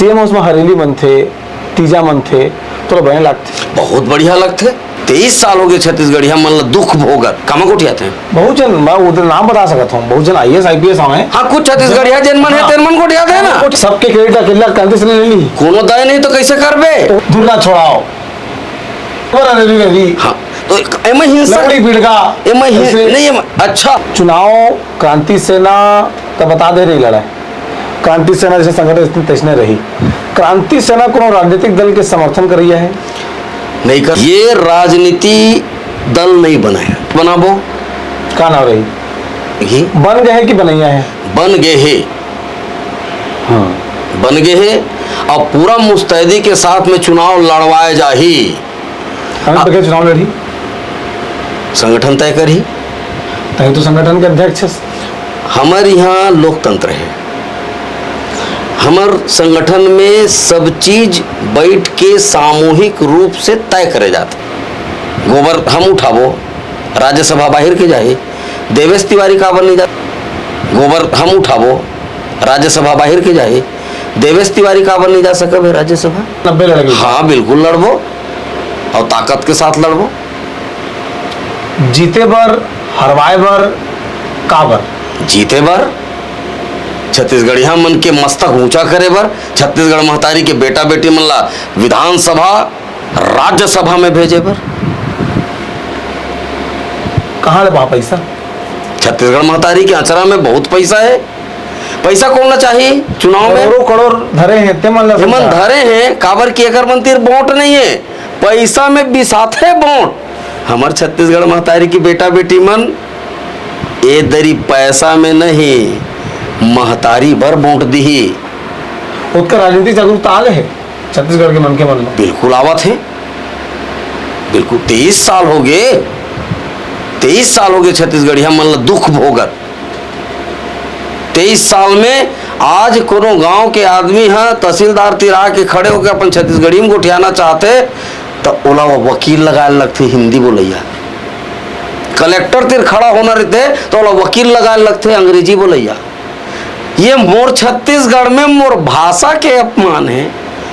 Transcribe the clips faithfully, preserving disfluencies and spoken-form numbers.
ये मौसम हरेली मनथे, तीजा मनथे, तोला बने लागथे? बहुत बढ़िया लगथे। तेईस साल हो गए छत्तीसगढ़िया मन ल दुख भोगत। कामा गोठियाथे? बहुत झन, मैं उधर नाम बता सकत हूँ, बहुत झन आईएएस, आईपीएस आवे हैं। हाँ, कुछ छत्तीसगढ़िया जेन मन हे, हाँ। तेन मन गोठियाथे ना। हाँ, सब के क्रेडिट अकेला क्रांति सेना ले ली। कोनो दय नहीं तो कैसे करबे? तो दुर्गा छोड़ाओ। पर अरे रे रे। हाँ, तो एमा हिंसा, लकड़ी पीड़का, एमा हिं-, ऐसे नहीं, एमा, अच्छा। चुनाव क्रांति सेना तो बता दे रही लड़ाई। क्रांति सेना जैसे संगठन इतने तैसने रही। क्रांति सेना कोनो राजनीतिक दल के समर्थन करिया है? नहीं कर, ये राजनीति दल नहीं बने। बनाबो। का नाम रही? देखिए। बन गए हैं कि बनैया है? बन गए हैं। हाँ। बन गए हैं। अब पूरा मुस्तैदी के साथ में चुनाव लड़वाए जाही। अमित बघेल चुनाव लड़ही? संगठन तय करही। तहीं तो संगठन के अध्यक्ष हस। हमर यहाँ लोकतंत्र है। हमर संगठन में सब चीज बैठ के सामूहिक रूप से तय करे जाथे। गोबर हम उठाबो, राज्यसभा बाहिर के जाही। देवेश तिवारी काबर नहीं जा? गोबर हम उठाबो, राज्यसभा बाहिर के जाही। देवेश तिवारी काबर नहीं जा सकब हे राज्यसभा? नब्बे लड़बे। हाँ, बिल्कुल लड़बो, और ताकत के साथ लड़बो। जीते बर, हरवाए बर, काबर? जीते बर, छत्तीसगढ़िया मन के मस्तक ऊंचा करे बर, छत्तीसगढ़ महतारी के बेटा बेटी मन ला विधानसभा, राज्यसभा में भेजे बर। कहाँ ले पा पैसा? छत्तीसगढ़ महतारी के अचरा में बहुत पैसा है। पैसा कौन ला चाही चुनाव में? करोड़ों करोड़ धरे हैं, ते मन ला ये मन समझा। धरे हैं, काबर कि एकर मन तीर वोट नहीं है, पैसा में बिसाथे वोट। हमर छत्तीसगढ़ महतारी की बेटा बेटी मन ए दरी पैसा में नहीं, महतारी बर वोट दिही। ओतका राजनीतिक जागरूकता आ गए है छत्तीसगढ़ के मनखे मन में? बिल्कुल आवत है, बिल्कुल। तेईस साल हो गए, तेईस साल हो गए छत्तीसगढ़िया मन ला दुख भोगत। तेईस साल में आज कोनो गांव के आदमी ह तहसीलदार तीर आके खड़े होके अपन छत्तीसगढ़ी में गोठियाना चाहथे, त ओला वो वकील लगाए लगथे हिंदी बोलैया। कलेक्टर तीर खड़ा होना रहते, त ओला वकील लगाए लगथे अंग्रेजी बोलैया। ये मोर छत्तीसगढ़ में मोर भाषा के अपमान है।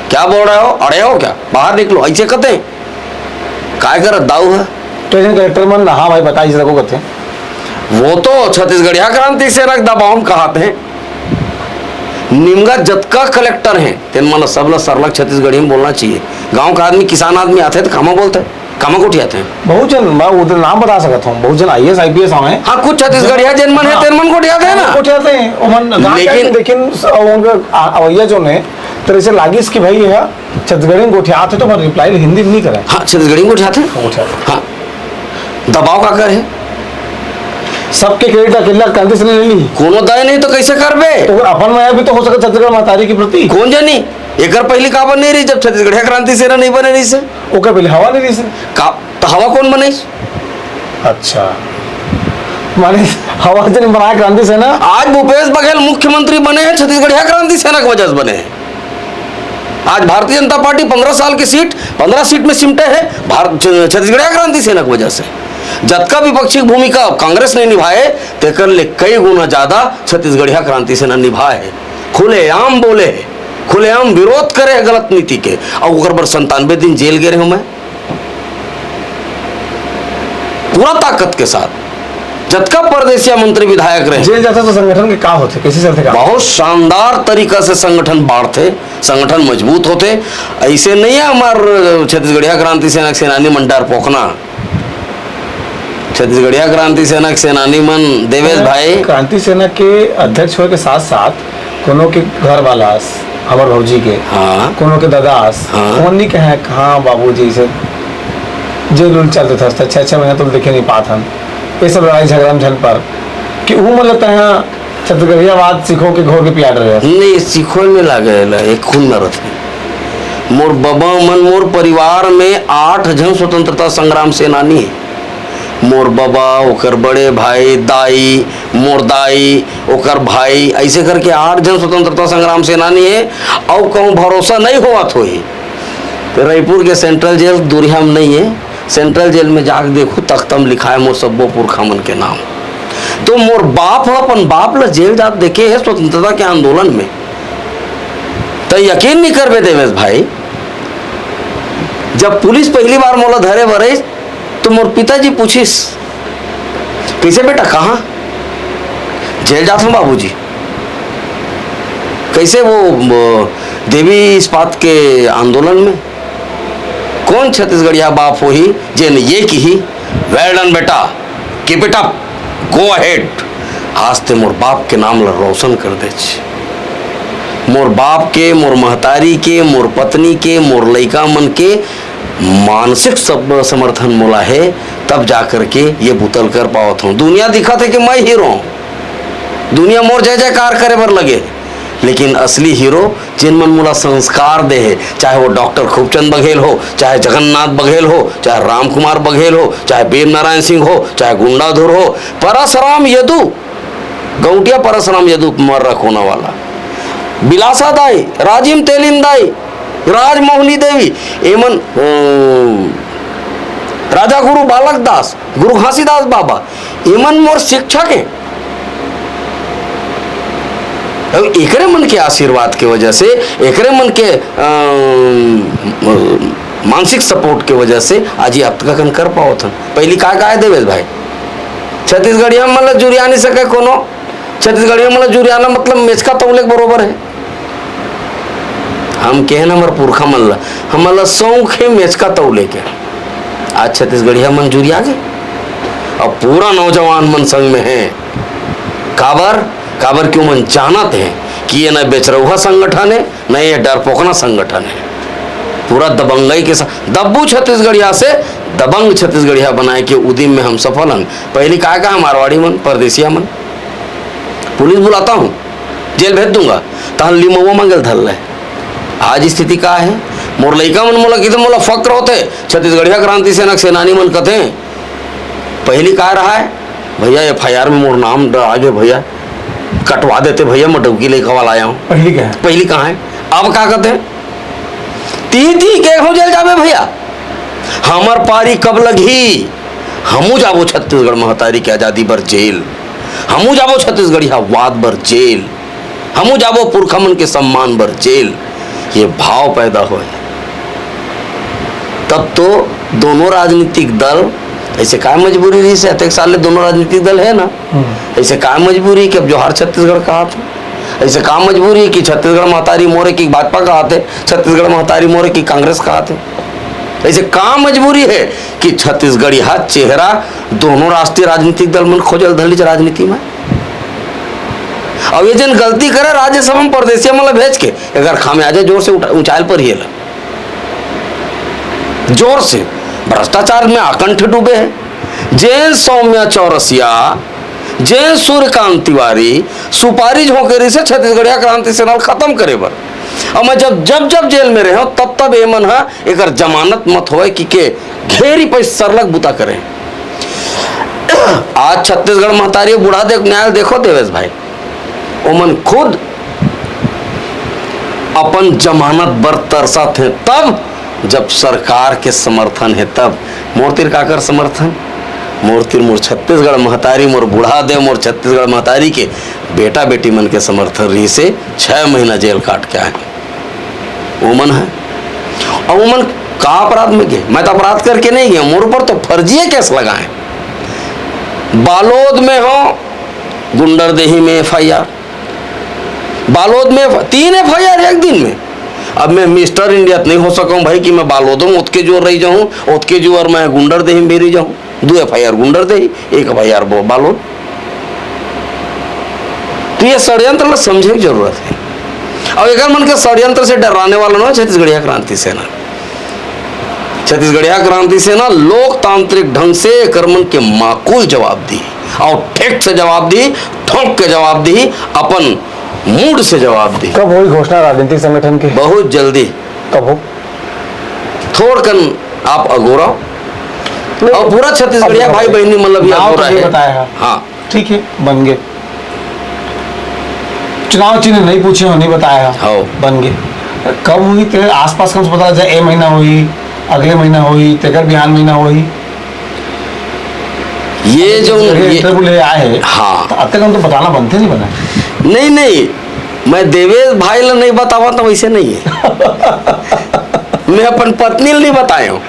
क्या बोल रहे हो? अड़े हो क्या? बाहर निकलो, ऐसे कहते हैं। काय करत दाऊ ह? तो ऐसे कलेक्टर मन, हाँ भाई, बता ही सको कहते हैं। वो तो छत्तीसगढ़िया क्रांति सेना के दबाव में कहत हैं। निमगा जतका कलेक्टर हैं, तेन मन ला सब ला सरलग छत्तीसगढ़ी में बोलना चाहिए। गांव का आदमी, किसान आदमी आथे तो कामा बोलथे, कामा गोठियाथे। बहुत झन, मैं उधर नाम बता सकत हूँ, बहुत झन आईएएस, आईपीएस आवे हैं। हाँ, कुछ छत्तीसगढ़िया जेन मन है, हाँ। तेन मन गोठियाथे ना। गोठियाथे हैं, वो मन गांव के लेकिन आदमी, लेकिन स-, उनका आ-, अवैया जो ने, तेरे से लागिस कि भाई, ये छत्तीसगढ़ी में गोठियात है तो अपन रिप्लाई हिंदी में नहीं करे। हाँ, छत्तीसगढ़ी में गोठियात है। गोठियात है। हाँ। दबाव का कर है? सबके क्रेडिट अकेला क्रांति सेना ले ली। कोनो दाय नहीं तो कैसे करबे? तो अपन में भी तो हो सकता छत्तीसगढ़ महतारी के प्रति। कौन जानी? एकर पहली काबर नहीं रही जब छत्तीसगढ़िया क्रांति सेना नहीं बने रही से? ओकर पहले हवा नहीं रही से। का, तो हवा कौन बनाई? अच्छा, माने हवा जन बनाए क्रांति सेना। आज भूपेश बघेल मुख्यमंत्री बने हैं, छत्तीसगढ़िया क्रांति सेना की वजह से बने हैं। आज भारतीय जनता पार्टी पन्द्रह साल की सीट, पन्द्रह सीट में सिमटे है भारत, छ-, छत्तीसगढ़िया क्रांति सेना की वजह से। जतका विपक्षी भूमिका कांग्रेस ने निभाए, तेकर ले कई गुना ज्यादा छत्तीसगढ़िया क्रांति सेना निभाए है। खुलेआम बोले है, खुलेआम विरोध करे है गलत नीति के, और ओकर बर संतानवे दिन जेल गए रहे हूं मैं। पूरा ताकत के साथ जतका परदेसिया मंत्री विधायक रहे। जेल जाता तो संगठन के का होथे, कैसे चलथे का? बहुत शानदार तरीका से संगठन बाढ़थे, संगठन मजबूत होथे। ऐसे नहीं है हमार छत्तीसगढ़िया क्रांति सेना के सेनानी मन डरपोकना। छत्तीसगढ़िया क्रांति सेना के सेनानी मन, देवेश भाई। क्रांति सेना के अध्यक्ष होए के साथ साथ कोनो के घर वाला अस, हमर भौजी के, हाँ। कोनो के दादा अस, हाँ। ओमन नहीं कहे, "हाँ बाबूजी, से जेल उल चल देथस, त छह छह महीना तो देखे नहीं पात हन।" ये सब लड़ाई झगड़ा में झन पर कि ऊ मन लगता है छत्तीसगढ़िया बात सीखो के घोर के पिया डरे। नहीं, सीखो में लागे ला, एक खून में रहते। मोर बबा मन, मोर परिवार में आठ झन स्वतंत्रता संग्राम सेनानी है। मोर बबा, ओकर बड़े भाई, दाई, मोर दाई, ओकर भाई, ऐसे करके आठ झन स्वतंत्रता संग्राम सेनानी है। अउ कहूँ भरोसा नहीं होवत होही, तो रायपुर के सेंट्रल जेल दूरिहा में नहीं है। सेंट्रल जेल में जाके देखो, तख्ता में लिखा है मोर सब्बो पुरखा मन के नाम। तो मोर बाप ह अपन बाप ला जेल जात देखे है स्वतंत्रता के आंदोलन में। त यकीन नहीं करबे देवेश भाई, जब पुलिस पहली बार मोला धरे बर आइस, तो मोर पिताजी पूछिस, "कैसे बेटा, कहाँ?" "जेल जात हूँ बाबूजी।" "कैसे वो, वो देवी इस्पात के आंदोलन में?" "कौन छत्तीसगढ़िया बाप होही जेन ये किही, 'Well done बेटा, keep it up, go ahead'? आज ते मोर बाप के नाम ला रोशन कर देच।" मोर बाप के, मोर महतारी के, मोर पत्नी के, मोर लइका मन के मानसिक सब-, समर्थन मोला हे, तब जा करके ये बुता ल कर पावत हूँ। दुनिया दिखत हे कि मैं हीरो हूँ, दुनिया मोर जय जयकार करे बर लगे, लेकिन असली हीरो जेन मन मोला संस्कार दे हे, चाहे वो डॉक्टर खूबचंद बघेल हो, चाहे जगन्नाथ बघेल हो, चाहे राम कुमार बघेल हो, चाहे वीर नारायण सिंह हो, चाहे गुंडाधुर हो, परसराम यदु, गौंटिया परसराम यदु मर्रा कोना वाला, बिलासा दाई, राजिम तेलिन दाई, राजमोहनी देवी, एमन, अम, राजा गुरु बालक दास, गुरु घासीदास बाबा, एमन मोर शिक्षक हे। अउ एकरे मन के आशीर्वाद के वजह से, एकरे मन के, अम, मानसिक सपोर्ट के वजह से आज ये अतका कन कर पावत हन। पहली का गाय देवेश भाई, छत्तीसगढ़िया मन ल जुरिया नहीं सके कोनो। छत्तीसगढ़िया मन ल जुरियाना मतलब मेचका तौले के बरोबर हे। हम कहे न हमर पुरखा मन ल, हमन ल शौक हे मेचका तौले के। आज छत्तीसगढ़िया मन जुरिया गे, अब पूरा नौजवान मन संग में हे। काबर? काबर कि ओमन जानत हे कि ये न बेचरौहा संगठन हे, न ये डरपोकना संगठन हे। पूरा दबंगई के साथ दब्बू छत्तीसगढ़िया से दबंग छत्तीसगढ़िया बनाए के उदिम में हम सफल हन। पहली का कहा मारवाड़ी मन, परदेसिया मन, पुलिस बुलाता हूँ, जेल भेज दूंगा, तहन लिमउवा मांगे ल धर ले। आज स्थिति का हे? मोर लइका मन मोला किथे, मोला फक्र होथे, छत्तीसगढ़िया क्रांति सेना के सेनानी मन कथे। पहली का रहा है, "भैया, एफ आई आर में मोर नाम ड-, आ गे भैया, कटवा देते भैया, मैं डौकी लइका वाला आया हूँ।" पहली का है? पहली कहाँ है? अब का कहते हैं, "ती, ती, के हो जेल जाबे भैया, हमर पारी कब लगही? हमू जाबो छत्तीसगढ़ महतारी के आजादी बर जेल, हमू जाबो छत्तीसगढ़िया वाद बर जेल, हमू जाबो पुरखा मन के सम्मान बर जेल।" ये भाव पैदा होए, तब तो दोनों राजनीतिक दल, ऐसे का मजबूरी रही से, अतेक साल ले दोनों राजनीतिक दल है ना, हम्म। ऐसे का मजबूरी कि अब जोहार छत्तीसगढ़ कहा था? ऐसे का मजबूरी कि छत्तीसगढ़ महतारी मोरे की भाजपा कहा थे, छत्तीसगढ़ महतारी मोरे की कांग्रेस कहा थे? ऐसे का मजबूरी है कि छत्तीसगढ़िया चेहरा दोनों राष्ट्रीय राजनीतिक दल मन खोजल धरलीच राजनीति में? अब ये जन गलती करे राज्यसभा में परदेसिया मन ला भेज के, एकर खामियाजा जोर से उठा-, ऊंचाइल पर ही है ला। जोर से भ्रष्टाचार में आकंठ डूबे है। जेन सौम्या चौरसिया, जेन सूर्यकांत तिवारी सुपारी झोंके रहिस हे छत्तीसगढ़िया क्रांति सेना ल खत्म करे बर। अब मैं जब, जब, जब जेल में रहे हूं, तब, तब ये मन हा एकर जमानत मत होए कि के घेरी पैस सरलग बुता करे। आज छत्तीसगढ़ महतारी बूढ़ा देख, न्याय देखो देवेश भाई, ओमन खुद अपन जमानत बर तरसत हे, तब जब सरकार के समर्थन हे तब। मोर तीर काकर समर्थन? मोर तीर मोर छत्तीसगढ़ महतारी, मोर बूढ़ा देव, मोर छत्तीसगढ़ महतारी के बेटा बेटी मन के समर्थन रहिसे। छह महीना जेल काट के आए ओमन हे। अब ओमन का अपराध में गे? मैं तो अपराध करके नहीं गया, मोर ऊपर तो फर्जी केस लगाए। बालोद में हो, गुंडरदेही में एफ आई आर, बालोद में तीन एफ आई आर एक दिन में। अब मैं मिस्टर इंडिया तो नहीं हो सकूं भाई कि मैं बालोदों में ओतके जोर रही जाऊं, ओतके जोर मैं गुंडरदेही में भी रही जाऊं। दो एफ आई आर गुंडरदेही, एक एफ आई आर बो-, बालोद। तो ये षड्यंत्र ला समझे की जरूरत है। और एकर मन के षड्यंत्र से डराने वाला ना छत्तीसगढ़िया क्रांति सेना। छत्तीसगढ़िया क्रांति सेना लोकतांत्रिक ढंग से एकर मन के माकूल जवाब दी, और ठीक से जवाब दी, ठोक के जवाब दी, अपन मूड से जवाब दी। कब होई घोषणा राजनीतिक संगठन की? बहुत जल्दी। कब हो? थोड़कन आप अगोरा नहीं, और पूरा छत्तीसगढ़िया अब भाई बहनी मतलब ये नाम तो अगोरा नहीं है। बताया है। हाँ। ठीक है, बन गए। चुनाव चिन्ह नहीं पूछे हो, नहीं बताया। हाँ। बन गए। कब हुई तेरे आसपास का पता चला, ए महीना हुई, अगले महीना हुई, तेकर बिहान महीना हुई? ये जो ये ये इंटरव्यू ले आए, हाँ। तो अब तक हम तो बताना बनते नहीं बना। नहीं, नहीं, मैं देवेश भाई ला नहीं बतावा तो वैसे नहीं है। मैं अपन पत्नी ला नहीं बताए हूँ।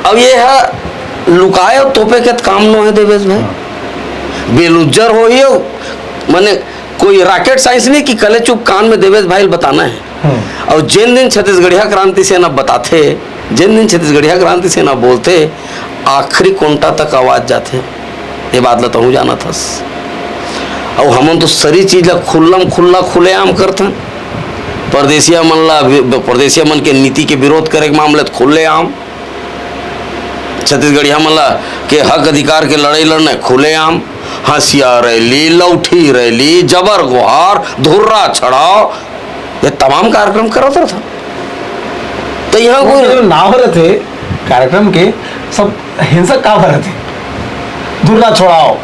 अब ये है लुकाए और तोपे के काम नो है देवेश भाई। बेलुज्जर हो ही हो, माने कोई रॉकेट साइंस नहीं कि कले चुप कान में देवेश भाई ला बताना है। और जिन दिन छत्तीसगढ़िया क्रांति सेना बताथे, जिन दिन छत्तीसगढ़िया क्रांति सेना बोलथे, आखिरी कोंटा तक आवाज जाथे। ये बात ला तहूँ जानत हस। अउ हमन तो सरी चीज ला खुल्लम खुल्ला, खुलेआम करथन। परदेसिया मन ला, परदेसिया मन के नीति के विरोध करे के मामले त खुलेआम। छत्तीसगढ़िया मन ला के हक अधिकार के लड़ाई लड़ना खुलेआम। हंसिया रैली, लौठी रैली, जबर गुहार, धुर्रा छड़ाव, ये तमाम कार्यक्रम करत रहिथन। त यहाँ वो कोई जो नाव रहिथे कार्यक्रम के, सब हिंसक का बर रहिथे? धुर्रा छड़ाव,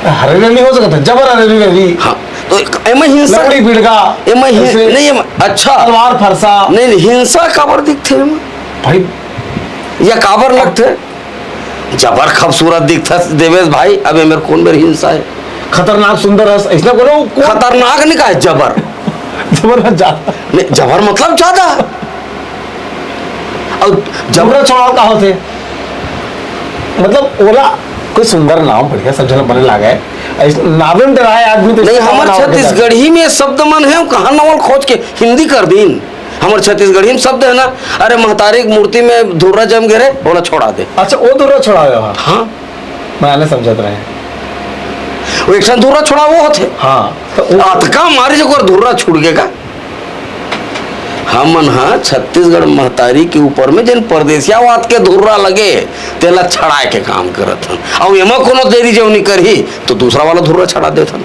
हरे रैली हो सकत है, जबर हरे रैली। हाँ, तो एक, एमा हिंसा, लकड़ी बिड़गा, एमा हिं-, ऐसे नहीं, एमा, अच्छा। तलवार फरसा। नहीं, नहीं, हिंसा काबर दिखथे एमा? भाई, या काबर लगथे? जबर खूबसूरत दिखथस देवेश भाई, अब एमेर कौन मेर हिंसा है? खतरनाक सुंदर हस, ऐसा कोनो, कोनो खतरनाक नहीं कहा, जबर। जबर ज्यादा। नहीं, जबर मतलब ज्यादा। और जबर छड़ाव का होथे? मतलब ओला कोई सुंदर नाम बढ़िया सब झन बने लागे। ऐस-, नावे में डराए आदमी तो नहीं, इसका हमर नाम होथे। छत्तीसगढ़ी में शब्द मन है, कहाँ नवल खोज के हिंदी कर दीन। हमर छत्तीसगढ़ी में शब्द है ना, अरे महतारी के मूर्ति में धुर्रा जम गे रे, ओला छोड़ा दे। अच्छा, वो धुर्रा छोड़ावे हो? हाँ। मैं आने समझत रहे। वो एक ठन धुर्रा छोड़ा वो होथे। हाँ, तो वो अतका मारी जो ओकर धुर्रा छूट गे का? हमन ह छत्तीसगढ़ महतारी के ऊपर में जेन परदेसियावाद के धुर्रा लगे, तेला छड़ाए के काम करत हन। अउ एमा कोनो देरी जेवनी करही, तो दूसरा वाला धुर्रा छड़ा देथन।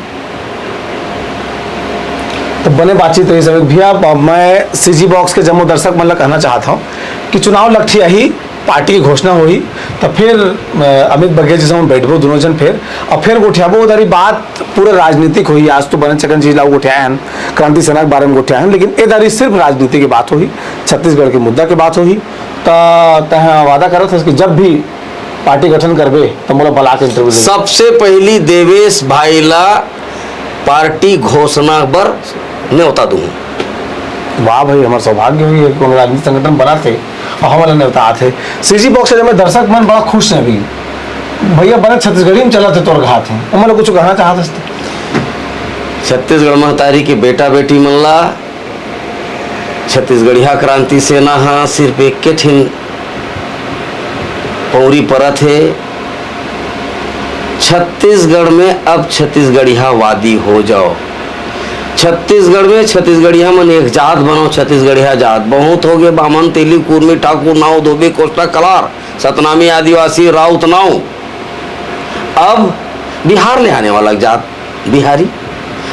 तो बने बातचीत रही सब भैया। अब मैं सीजी बॉक्स के जम्मो दर्शक मन ला कहना चाहत हूँ कि चुनाव लट्ठी आही, पार्टी की घोषणा होही, तो फिर, अ, अमित बघेल जी संग बैठबो दोनों जन फिर, और फिर गोठियाबो, उधारी बात पूरा राजनीतिक होही। आज तो बने चकन चीज ला गोठियाए हन, क्रांति सेना के बारे में गोठियाए हन, लेकिन ए दारी सिर्फ राजनीति की बात होही, छत्तीसगढ़ के मुद्दा की बात होही। त तह वादा करत हस कि जब भी पार्टी गठन करबे, त मोला बला के इंटरव्यू दे। सबसे पहली देवेश भाई ला पार्टी घोषणा बर न्योता दूँ। वाह भाई, हमार सौभाग्य होही कि कोनो राजनीतिक संगठन बनाथे और हमन ला न्योता आथे। सीजी बॉक्स के जम्मो दर्शक मन बड़ा खुश हैं अभी। भैया, बने छत्तीसगढ़ी में चलत हे तोर घात हे, ओमन ला कुछ कहना चाहत हस त? छत्तीसगढ़ महतारी के बेटा बेटी मन ला छत्तीसगढ़िया क्रांति सेना ह सिर्फ एक के ठिन पौरी परत हे। छत्तीसगढ़ में अब छत्तीसगढ़ियावादी हो जाओ। छत्तीसगढ़ में छत्तीसगढ़िया मन एक जात बनो, छत्तीसगढ़िया जात बहुत हो गए। बामन, तेली, कुर्मी, ठाकुर, नाऊ, धोबी, कोस्टा, कलार, सतनामी, आदिवासी, राउत, नाऊ। अब बिहार ले आने वाला जात बिहारी,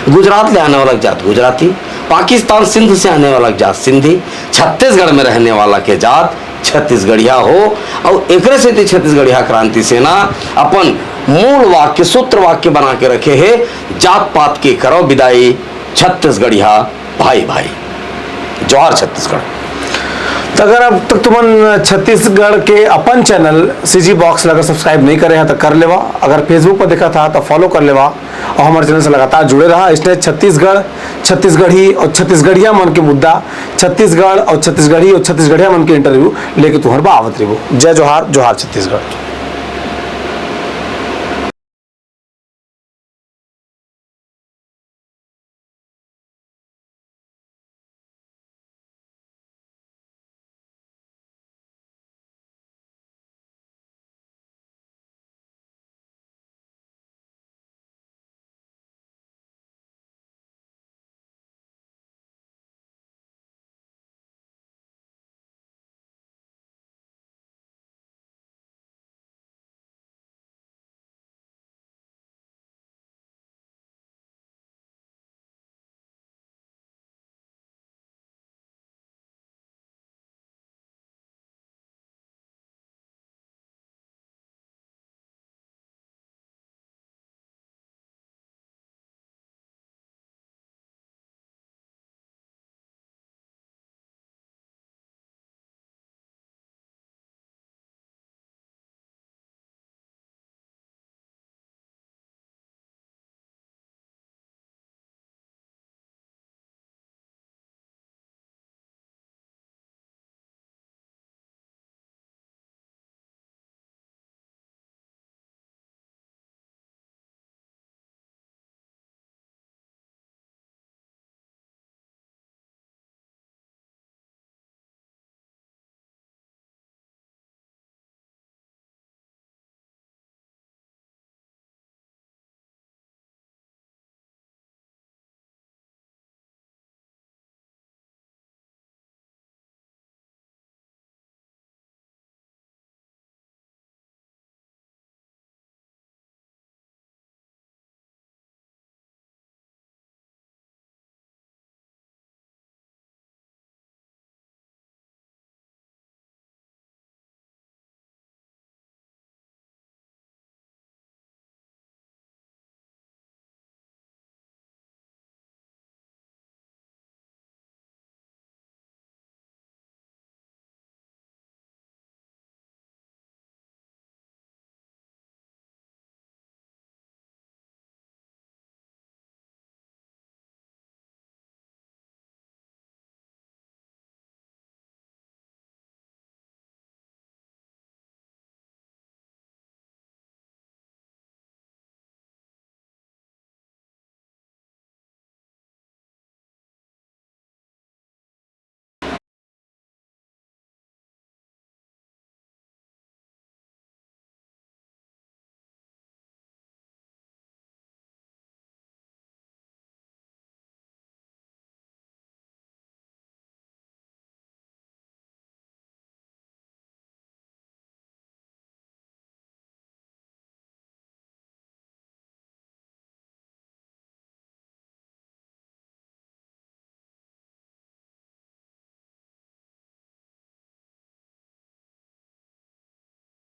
गुजरात ले आने वाला जात गुजराती, पाकिस्तान सिंध से आने वाला जात सिंधी, छत्तीसगढ़ में रहने वाला के जात छत्तीसगढ़िया हो। और एकरे सेती छत्तीसगढ़िया क्रांति सेना अपन मूल वाक्य, सूत्र वाक्य बना के रखे हे, जात पात के करो बिदाई, छत्तीसगढ़िया भाई भाई। जोहार छत्तीसगढ़। तो अगर अब तक तुमन छत्तीसगढ़ के अपन चैनल सीजी बॉक्स ला अगर सब्सक्राइब नहीं करे हैं तो कर लेवा, अगर फेसबुक पर देखा था तो फॉलो कर लेवा और हमारे चैनल से लगातार जुड़े रहा। इसने छत्तीसगढ़, छत्तीसगढ़ी और छत्तीसगढ़िया मन के मुद्दा, छत्तीसगढ़ और छत्तीसगढ़ी और छत्तीसगढ़िया मन के इंटरव्यू लेके तुम्हारे बा आवत रहिबो। जय जोहार, जोहार छत्तीसगढ़।